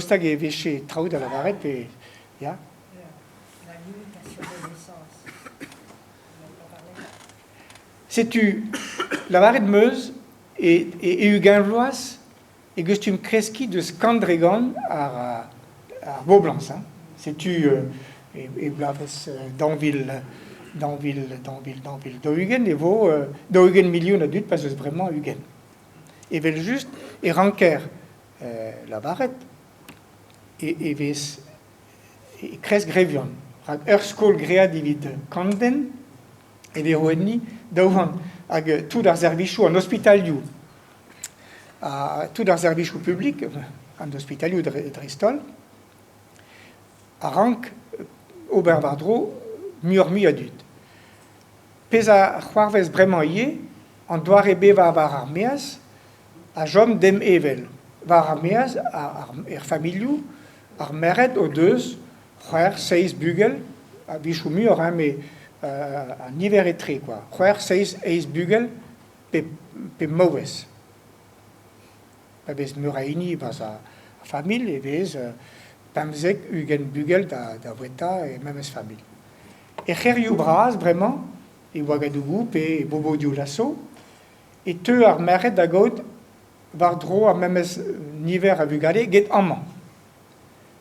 Daoust hag e vefe traoù da lavaret pe ya? La limitation de naissance. Setu lavaret 'm eus e e ugent vloaz e gustum kreskiñ deus kant dre gant ar ar boblañs hein. Setu e e bloavezh daou vil daou vil daou vil daou vil daou-ugent e vo 40 milion a dud pa'z eus bremañ 20. Evel-just e ranker lavaret e vez e kresk grevion rak ur skol graet evit kant den e vez roet enni 200 hag tout ar servijoù an ospitalioù ha tout ar servijoù publik an ospitalioù dreist-holl a rank ober war-dro muioc'h-mui a dud. Pezh a c'hoarvez bremañ ivez, an doare bevañ war ar maez a chom dem evel. War ar maez, er familhoù, ar merc'hed o deus c'hwec'h, seizh bugel, a-wechoù muioc'h hein, met an niver etre kwa, c'hwec'h, seizh, eizh bugel pe, pe maouez. Pa vez meur a hini e-barzh ar familh e vez 15, 20 bugel da, da voueta e memes familh. Er c'hêrioù bras bremañ, e Ouagadougou pe e Bobo-Dioulasso, e teu ar merc'hed da gaout war-dro ar memes niver a vugale get amañ.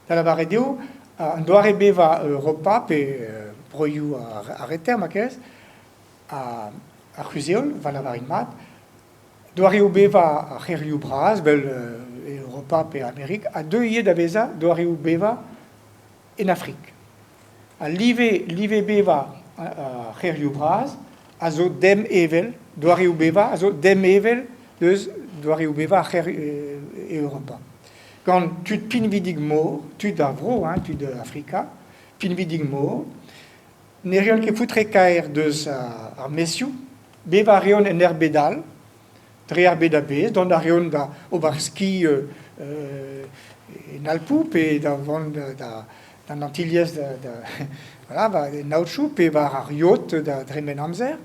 Da lavaret eo, an doare bevañ Europa pe broioù ar reter ma kerez, ar c'huzh-heol, va lavarin mat, doareoù bevañ ar c'hêrioù bras, 'vel Europa pe Amerik, a deu ivez da vezañ doareoù bevañ en Afrik. Al live, live bevañ ar c'hêrioù bras a zo dem evel, doareoù bevañ a zo dem evel deus doareoù bevañ ar c'hêr e Europa. Gant tud pinvidik-mor, tud ar vro, hein, tud Afrika, pinvidik-mor, ne reont ket foutre-kaer deus ar maezioù, bevañ a reont en erbed all, dre ar bed a-bezh, dont a reont da ober ski en Alpoù pe da vont da d'an Antilhez da, da voilà, en aotroù pe war ar yacht da dremen amzer.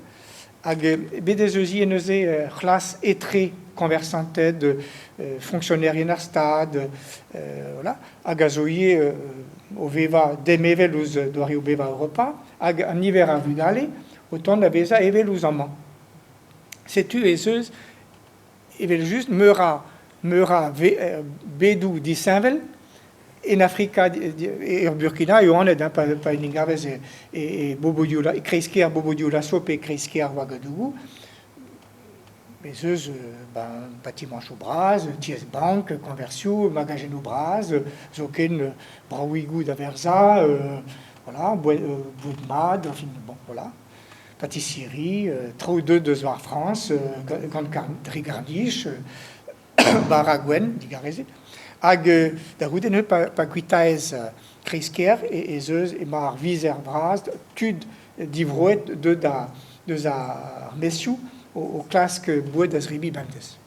Hag bet ez eus ivez neuze c'hlas etre koñversanted, foñksionerien ar Stad, voilà, hag a zo ivez o vevañ demevel ouzh doareoù bevañ Europa, hag an niver a vugale o tont da vezañ evel ouzh amañ. Setu ez eus evel-just meur a meur a bedoù disheñvel en Afrika, er Burkina eo anat hein, pa, pa en gavez e, e, e, e kreiz-kêr Bobo-Dioulasso pe kreiz-kêr Ouagadougou. Ez eus ben, batimañchoù bras, tiez-bank, koñversioù, magazennoù bras, zoken braouigoù da verzañ, voilà, boued mat, enfin bon, voilà. Pâtisserie, traoù deuet eus ar Frañs, gant dre garr-nij, bara gwenn, digarezit. Hag da c'houde neuze pa, pa kuitaez kreiz-kêr ez eus emañ ar vizer vras, tud divroet deuet da, deus ar maezioù o, o klask boued da zebriñ bemdez.